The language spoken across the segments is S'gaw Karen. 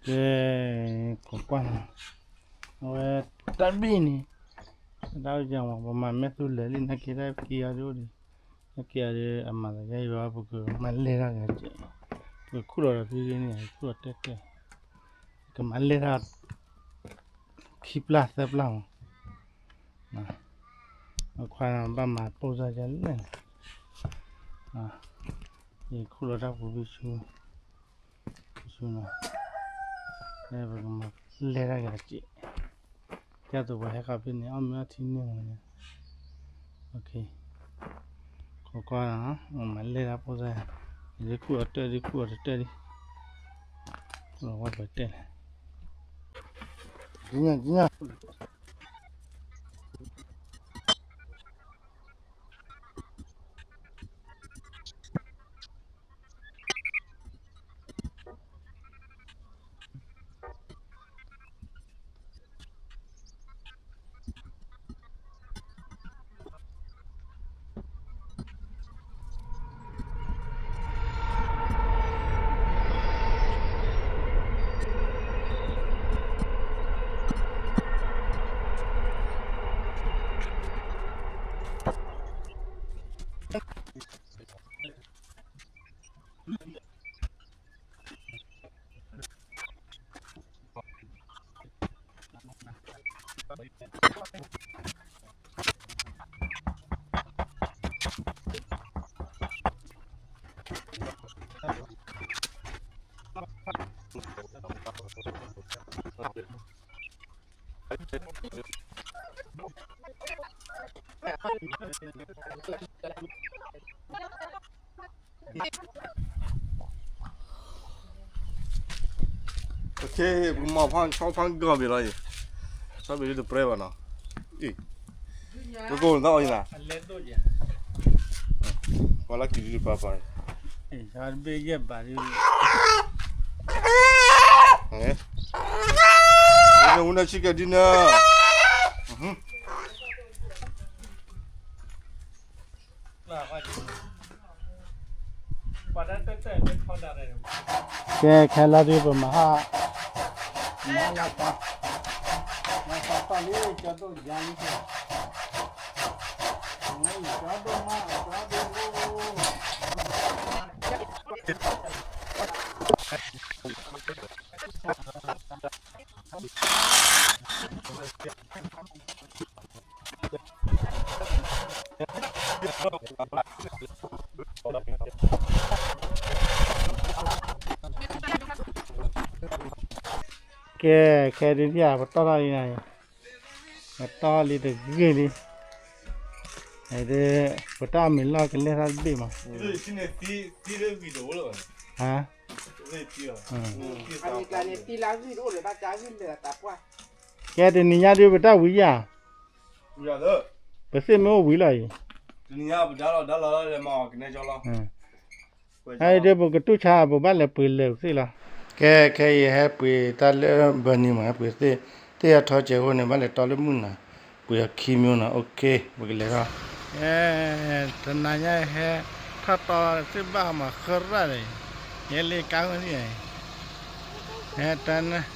ကဲ, ကကွၢ်နီၤ, အဝဲတၢ်ဘ့ၣ်န့ၣ်, တၢ်အိၣ်ကမး ပမၤမဲာ်သူလဲၤလံ နာ်က့တၢ်က့အီၤဒ်အိၣ်ဒံး, တၢ်က့အီၤဒ် အမၤသးယါအံၤဘၣ် ပကမၤလဲၢ်တၢ်ဂၤကဲ, ပကခူၣ်လီၤဒီးသုဂ့ၤန့ၣ် ခူၣ်လီၤတဲတဲ, ကမၤလဲၢ်တၢ် ခံပျၢ်သၢပျၢ်မး, အခွါဘၣ်မၤပိၢ်စၢ်ယလဲၣ်, ယခူၣ်လီၤတၢ်ပူၤဘံဆူ ဆူနီၤ, ပကမၤလဲၢ်တၢ်ဂၤစ့ၢ်, ကဲသိးပှၤဟဲဃီဖဲန့ၣ် အီၣ်မ့ၤအီထံန့ၢ်မးန့ၣ်, ခိးကွၢ်နီၤ, မၤလဲၢ်တၢ်ပိၢ်စၢ်, ယဒ်ခူၣ်အီၤတၢၢ်ဒ်ခူၣ်အီၤတတၢၢ်ဒ်, ခူၣ်လီၤဝဲပတဲလဲၣ်, ကညၣ်ကညၣ် ပကမၤဖးဆီဖးဂီၤဘ့ၣ်လီၤအံၤ, ဆီဘ့ၣ်ဒ်တပြဲဘၣ်နီၤ, အံၤ, ကကိးနသးအီၤအံၤနၤ, ပှၤလၢကံၤဒ်ပၢ်ပၢ်, ဘ့ၣ်ယဲၢ်ဘၣ်ဒ်, ဝူနဆံကဲဒ်နၤ ကဲ ခဲလၢာ်ဒ်ပမၤဟး, မၤလၢပှၤ, မၤသးပှၢ်လံ ကၠီဒိၣ်ယါလံ, ကၠီဒိၣ်မး ကၠီဒိၣ်, ကဲ, ခဲဒုးဒ်ဧါ ပတီၢ်ထီၣ်လံနၤ, ပတီၢ်လံတဂ့ၢ်လံ, ပတၢ်အမံၤလီၢ်ကလဲၢ်ထီၣ်တဘ့ၣ်မး, ဟါ, ကဲတနံၤညါဒုးပတၢ်ဝံၤဧါ, ပသ့ၣ်မ့ၢ်အိၣ်ဝံၤလီၤအံၤ, အဒုးပကတူၢ်ဆါ ပဘၣ်လဲၤပှ့ၤလၢာ်ပသ့ၣ်လီၤ, ကဲ ခဲအံၤဟဲပှ့ၤတၢ်လၢဘၢနံၤမး ဟဲပှ့ၤသ့ၣ်, သ့ၣ်အထီစဲးဖိန့ၣ် ဘၣ်လဲၤတီလၢမုၢ်နၤ, ပှ့ၤအခံမ့ၢ်နၤ, အိၣ်ခ့ ပကလဲၤထီၣ်, တနၤညါဟဲ ထီၣ်တီသ့ၣ်ဘၣ်မး ဃၢရၣ်ဒီး, ယဲလ့ကါဝဲန့ၣ်, ဟဲတၢ်န့ၣ်,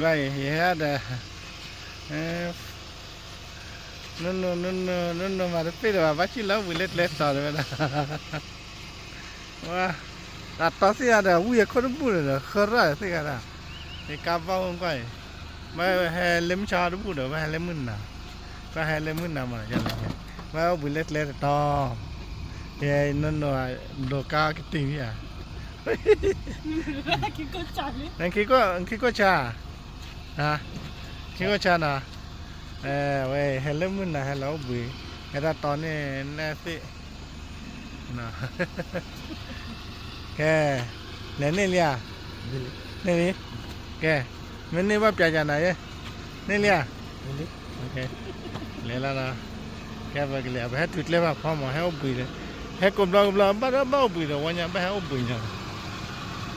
ကွၢ်အံၤ ယဟဲဒီး, နန နန နနမၤတပ့ၢ်ဒီးဘၣ် ဘၣ်ဆ့ၣ်လီၤဝံၤလၢကျဲတီၤတဝဲဒၣ်, ဝါ, တၢ်တီသ့ၣ်ဧါဒီး ဝံၢ်အခိၣ်တဘူၣ်ဒီး ဃၢရၣ်သ့ၣ်ဂၤဒၣ်, ယကါဘၣ်အိၣ်ကွၢ်အံၤ, ဘၣ်ဟဲလၢမုၢ်ဆါတဘူၣ်ဒီး ဘၣ်ဟဲလၢမုၢ်နၤ, ဘၣ်ဟဲလၢမုၢ်နၤမး, ဘၣ်အိၣ်ဘှံးလၢကျဲတတီၤ, ယဲနန ဒိးကါကတ့ၢ်ဧါ, ခံကိၣ်ဆါ, ခံကိၣ်ဆါနၤ, ဝဲဟဲလၢမုၢ်နၤ ဟဲလီၤအိၣ်ဘှံး, ဟဲတၢ်တီန့ၣ်နဲသ့ၣ် ကဲ, လဲၤန့ၢ်လံဧါ, န့ၢ်လံ, ကဲ, မ့ၢ်န့ၢ်ဘၣ်ပျးယၤနၤယဲ, န့ၢ်လံဧါ, လဲၤလီၤ, ကဲ ပကလဲၤ ပဟဲတုၤကျဲဖးဖီမး ဟဲအိၣ်ဘှံးဒီး, ဟဲကိးဘျီကဘျီ ဘၣ်ဒီးဘၣ်အိၣ်ဘှံးဒီး ဝဲညါဘၣ်ဟဲအိၣ်ဘှံးညါ,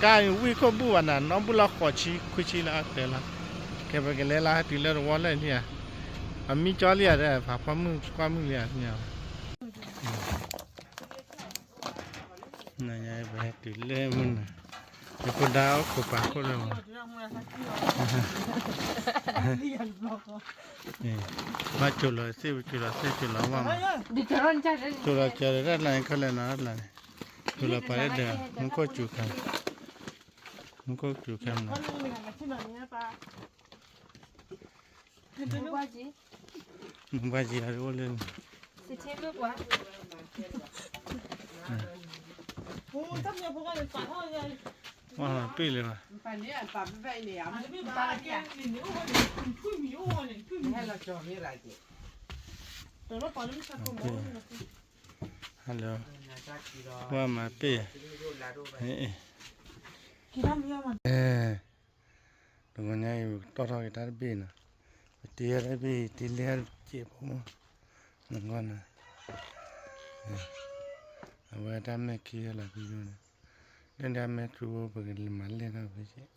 ကါဝံၣ်ခိၣ်ဘူၣ်ဘၣ်နၤ နီၢ်ဘူၣ်လီၤဃိးဆံခွံဆံလၢအကျဲလီၤ, ကဲ ပကလဲၤလီၤ ဟဲတုၤလၢတဝီလၢန့ၣ်ဧါ, အမံကၠီလံဧါဒီး ဖးဖီမုၢ်ကွၢ်မုၢ်လံဧါ, နညါပဟဲတုၤလၢမုၢ်နၤ, ယဖိဒါအိၣ်ခိးပာ်ခိၣ်လၢမး, ဘၣ်ကၠိလီၤသ့ၣ် ပကၠိလီၤသ့ၣ် ကၠိလီၤဝၣ်မး, ကၠိလီၤကၠိလီၤတၢ်လၢခဲလၢာ်နီၤ တၢ်လၢန့ၣ်, ကၠိလီၤပာ်လၢဒၢး မူခိၣ်စူၤခါ, မူခိၣ်စူၤခါမးနီၤ, မူဘၣ်ကံၤအီၤအိၣ်လၢန့ၣ်, ဝၣ်ပ့ၢ်လၢၤဘၣ်, hello, ဝၣ်မၤပ့ၢ်, တဂီၤညါအံၤ ပတီၢ်ထီၣ်က့ၤတၢ်တဘ့ၣ်နီၤ, ပတ့ထီၣ်တၢ်တဘ့ၣ် တ့လၢတစဲးဖိမး, နဂီၢ်နီၤ, အဝဲတၢ်မဲာ်ခံဂၤလီၤဖဲန့ၣ်, လၢဒၣ်မဲာ်ထူဖိ ပကမၤလဲၢ်ထီၣ်ဖဲစဲး,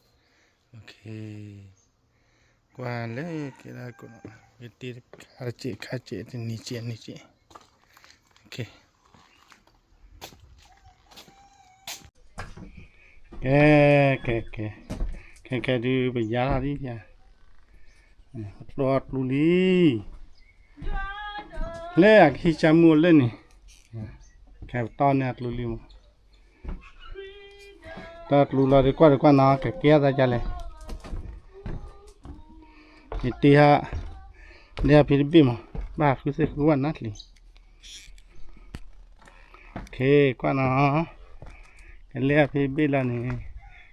ကွၢ်လၢကဲဒၣ်ကိးနီၤ, ပတ့တခါတစဲးခါစဲး တနံၤစဲးနံၤစဲး, ကဲ ကဲ ကဲ ခဲခဲဒုး ပယါထီၣ်လံ, ပတီၢ်ကျူလံ, လၢအကဟံးကၢမုၢ်အိၣ်လၢန့ၣ်, ခဲပတီၢ်န့ၢ်အကျူလံမး, တီၢ်ကျူလီၤဒုး ကွၢ်ဒုးကွၢ်နီၤ ကကဲအသးဒ်လဲၣ်, ယတ့ဟး လဲၤဖဲတဘ့ၣ်မး, ဘၣ်ဃုသ့ၣ်ဃုဝဲနါချံ ကကွၢ်နီၤ, ကလဲၤဖဲတဘ့ၣ်လီၤန့ၣ်,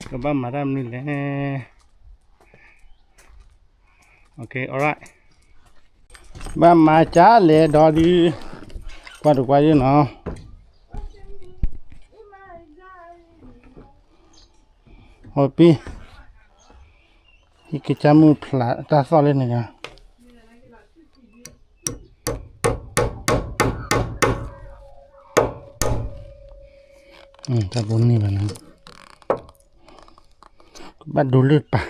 ကဘၣ်မၤတၢ်မနုၤလဲၣ်, alright, ဘၣ်မၤကၢလဲၤဒီးဒုး, ကွၢ်တကွၢ်ယနီၤ, ဟီပံ, ဟံးကစၢ်မုၢ်ဖျးတၢ်သီၣ်လၢန့ၣ်ဂၤ, တၢ်ဘိန့ၢ်ဘၣ်နီၤ, ကဘၣ်ဒိလၢပၢ်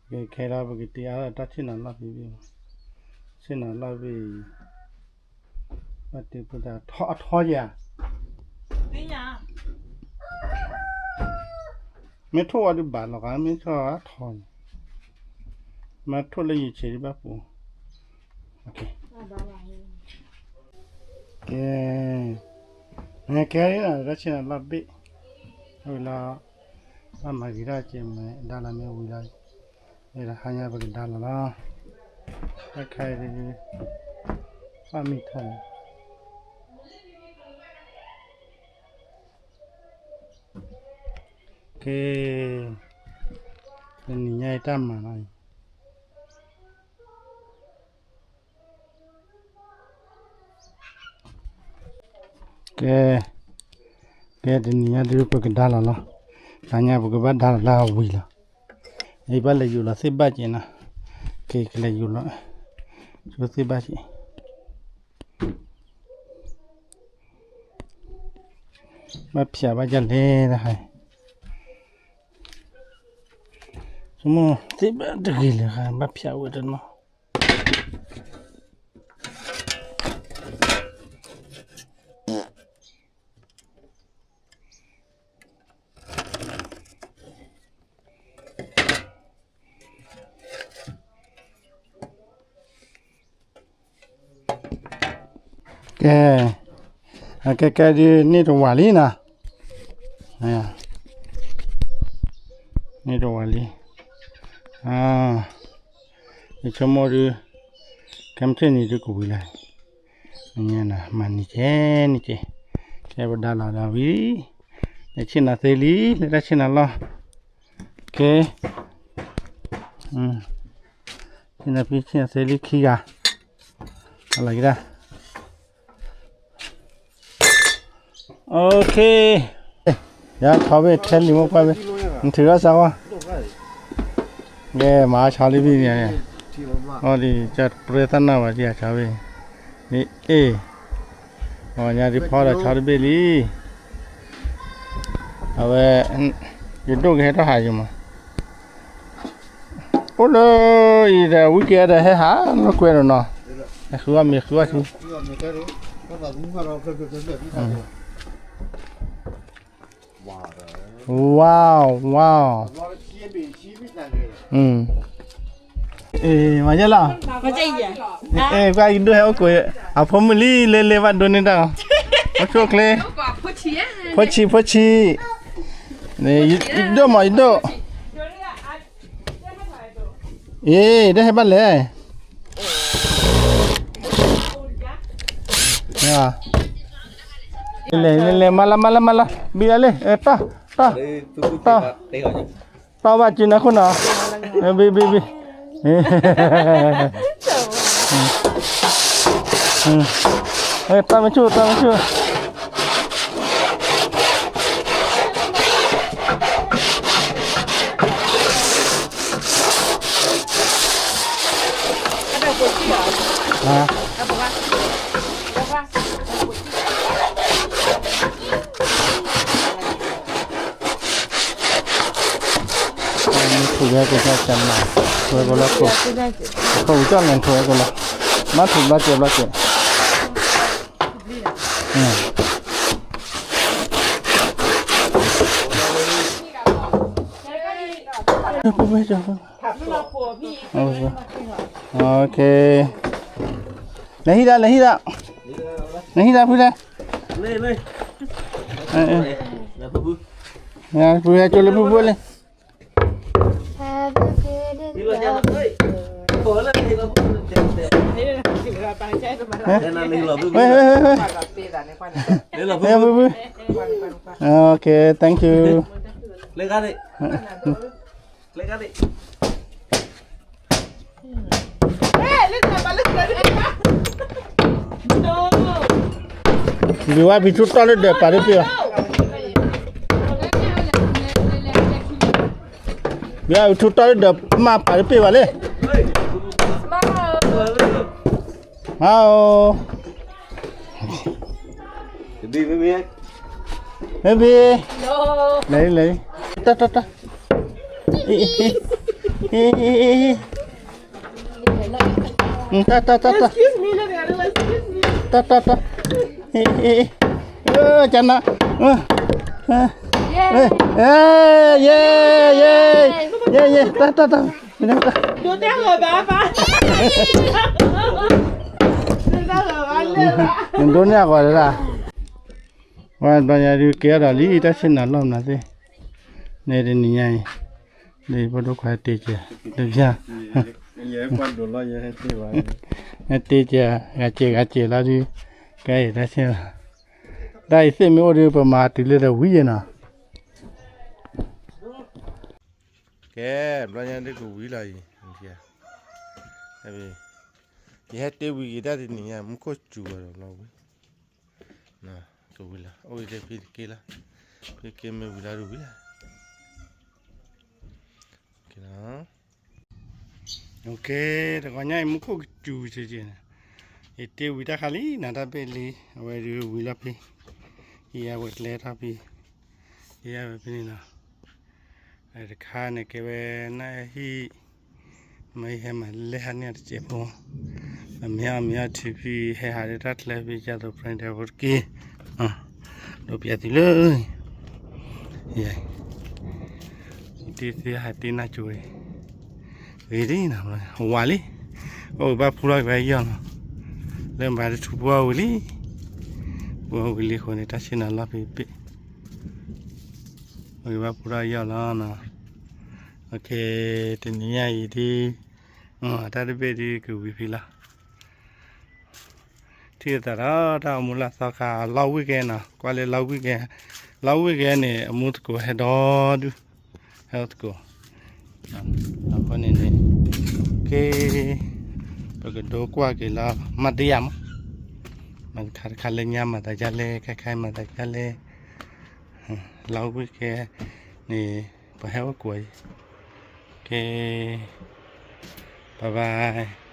ကဲခဲဒီး ပကတ့အါထီၣ်တၢ်ဆ့ၣ်နီၤလီၢ်ဖဲဘ့ၣ်, ဆ့ၣ်နီၤလီၢ်ဖဲဘ့ၣ်, ဘၣ်တ့ဖိတၢ်အထီယၤ, မ့ၢ်ထိၣ်ဝဲဒုးဘၣ်လီၤဂာ် မ့ၢ်ထိၣ်အထီန့ၣ်, မ့ၢ်ထိၣ်လၢယဆံးဒုးဘၣ်ပူၤ, ကဲ, ကဲ, တၢ်ဆ့ၣ်နီၤလီၢ်ဘ့ၣ်, အဝဲလီၤ, ဘၣ်မၤဂ့ၤထီၣ်ကဲမ့ၢ်ဒါလီၤမ့ၢ်ဝံၤလီၤ, ဝဲဒၣ်ဟါညါပကဒါလီၤလီၤ, တၢ်ခါအံၤ, ဘၣ်မံထီၣ်န့ၣ် ကဲ, တနံၤညါအံၤတၢ်မၤလီၤအံၤ, ကဲ, ကဲ တနံၤညါဒုးပကဒါလီၤလီၤ, တနံၤညါပကဘၣ်ဒါလီၤလၢအဝံၤလီၤ, အံၤဘၣ်လဲၤယူၤလီၤသ့ၣ်ဘၣ်က့ၤနီၤ, ကဲ ကလဲၤယူၤလီၤ, ဆိသ့ၣ်ဘၣ်က့ၤ ဘၣ်ဖျးဘၣ်ဒ်လဲၣ်တဟါ, ဆိကမိၣ်သ့ၣ်ဘၣ်တဂ့ၤလၢၤဃါ ဘၣ်ဖျးဝဲတနီၤ, ကဲ, အကဲကဲဒုး န့ၢ်တဝာ်လံနီၤ, န့ၢ်တဝာ်လံ, ယဆိကမိၣ်ဒုး, ခဲမုၢ်ဆ့ၣ်နံၤဒုးကဝံၤလီၤ, မၤနံၤကဲနံၤကဲ, ကဲပဒါလီၤဒီးဝံၤ, လၢဆ့ၣ်နီၤသ့လံ လၢတၢ်ဆ့ၣ်နီၤလီၢ်, ကဲ, ဆ့ၣ်နီၤဖံဆ့ၣ်နီၤသ့လံခံဂၤ, အလီၤကဒါ OK, ယဆီဘ့ၣ်ထဲလံၤမိၢ်ပှၢ်ဘ့ၣ်, နထုးထီၣ်စးဝါ, ကဲ မၤဆီလံဘ့ၣ်န့ၣ်, အီၤဒ်ကပြဲသၣ်နၢ်ဘၣ်ဒ်အဆီဘ့ၣ်, အ့ၣ်, အီၤညါဒ်ဖီဒီးဆီတဘ့ၣ်လံ, အဝဲ, ယဒိၣ်ကဟဲထီၣ်ဟးယမး, အိၣ်လၢအံၤဒီး ဝံကဲဒီးဟဲဟးလၢကွဲးဒီးနီၤ, ဃုအီၣ်မ့ၤ ဃုအီၣ်ထံ. Wow, wow. မၤယဲလီၤ. ကွၢ်ယဒိၣ်ဟဲအိၣ်ကိး အဖိမုၣ်လံ လဲၤလဲၤဘၣ်ဒိးန့ၢ်တၢ်လီၤ. အိၣ်ဆူၣ်အိၣ်ချ့, ဖိဆံး ဖိဆံး, ယဒိၣ်မး ယဒိၣ်. အ့ တဟဲဘၣ်လဲၣ်. လဲၤလဲၤ မၤလၢ မၤလၢ မၤလၢ ဘံၣ်အလံ တီၢ် တီၢ် တီၢ် တီၢ်ဘၣ်က့ၤနၤခိၣ်နီၤ, ဘံၣ် ဘံၣ် ဘံၣ်, တီၢ်မ့ၢ်ဆူၣ် တီၢ်မ့ၢ်ဆူၣ်. မ့ၢ်ထူၣ်ဝဲကစၢ်ကမၤ ထူၣ်ဝဲကလီၤခိၣ်, အခိၣ်ကစၢ်လဲၤထူၣ်ဝဲကလီၤ, မ့ၢ်ထူၣ်ဘျီစဲးဘျီစဲး. လဲၤဟံးဒၣ် လဲၤဟံးဒၣ်, လဲၤဟံးဒၣ်ဖုဒၣ်, ဖုဟဲကၠိလၢဖုဖုလၢ Okay, thank you. ဘံၣ်ဝဲဘံၣ်ထူၣ်တီၢ်လၢဒၢးပာ်တပ့ၢ်ဘၣ်, ဘံၣ်ဝဲဘံၣ်ထူၣ်တီၢ်လၢဒၢးမၤပာ်တပ့ၢ်ဘၣ်လံ. ဟါအိၣ်, baby, လဲၤလံ လဲၤလံ, တၢ်တၢ်တၢ်, တၢ်တၢ်တၢ်တၢ်, တၢ်တၢ်တၢ်, ကနၤ, ယဲ ယဲ ယဲ တၢ်တၢ်တၢ်, ဒိးန့ၢ်အဂီၢ်ဒၣ်, ဝဲဘျီညါဒုးကဲထီၣ်လံ တၢ်ဆ့ၣ်နီၤလီၢ်မနုၤသ့ၣ်, န့ၣ်တနံၤညါအံၤ, ဒီးဖိဒိၣ်ခွါတ့ကဲ, တပျၢ်, တ့ကဲ, ဂၤစဲးဂၤစဲးလီၤဒုး, ကဲအံၤတၢ်ဆ့ၣ်နီၤ, တၢ်အံၤသ့ၣ်မ့ၢ်အိၣ်ဒုး ပမၤတုၤလၢဒီးဝံၤယဲၢ်နီၤ. ကဲ, ဘျီညါဒုးကဝံၤလီၤအံၤ, ယဟဲတ့ဝံၤက့ၤတၢ်တနံၤညါ မူခိၣ်စူၤဝဲဒီးဘျီဝံၤ, ကဝံၤလီၤ အိၣ်အံၤလၢဖံတက့ၢ်လီၤ, ဖံတက့ၢ်မ့ၢ်ဝံၤလီၤဒုးဝံၤလီၤ. တဂီၤညါအံၤ မူခိၣ်ကစူၤက့ၤက့ၤန့ၣ်, ယတ့ဝံၤတၢ်ခါလံ နၤတၢ်ဘ့ၣ်လံ, အဝဲဒုးဝံၤလီၤဖံ, ယဝဲကျဲထီၣ်ဖံ, ယဝဲဖဲန့ၣ်လီၤ. တခါန့ၣ် ကဲဝဲနဟံၣ်, မ့ၢ်ဟဲမၤလဲၢ်ဟးန့ၢ်တစဲးဖိ, အမ့ၢ်အီၣ်မ့ၢ်အီထံဖံ ဟဲဟးလၢတၢ်ချၢဖံ ကသိးပြဲၤဒဲးဖိတက့ၢ်, ဒိးပျဲသုလၢ, ယ, တ့သ့ဟးတ့နၢ်ကၠိအံၤ, ဂ့ၤဒ်နီၤ, ဝၤလံ, အိၣ်ဘၣ်ဖူထီၣ်က့ၤဝဲယီၢ်နီၤ, လၢမၤတထူပှၢ်ဝံၤလံ, ပှၢ်ဝံၤလံအဃိန့ၣ် တၢ်ဆ့ၣ်နီၤလီၢ်ဖံဘ့ၣ် အိၣ်ဘၣ်ဖူထီၣ်ယီၢ်လီၤနီၤ. တနံၤညါအံၤဒုး, တၢ်တဘ့ၣ်ဒုးကဝံၤဖံလီၤ. ထံၣ်သးဒီးတၢ်အိၣ်မူလၢသီခါ လီၤဝံၣ်ကဲနီၤ, ကွၢ်လၢလီၤဝံၣ်, လီၤဝံၣ်ကဲန့ၣ် အမူသကိးဟဲဒီဒူၣ်, ဟဲအိၣ်သကိး, အဃိန့ၣ်န့ၣ်, ကဲ, ပကဒိကွၢ်က့ၤလီၤ မၤတယာ်မး, မၤတခါတခါလၢညါမၤသးဒ်လဲၣ် ခဲခါမၤသးဒ်လဲၣ်, လီၤဝံၣ်ကဲန့ၣ် ပှၤဟဲအိၣ်ကိးအံၤ, ကဲ, bye bye.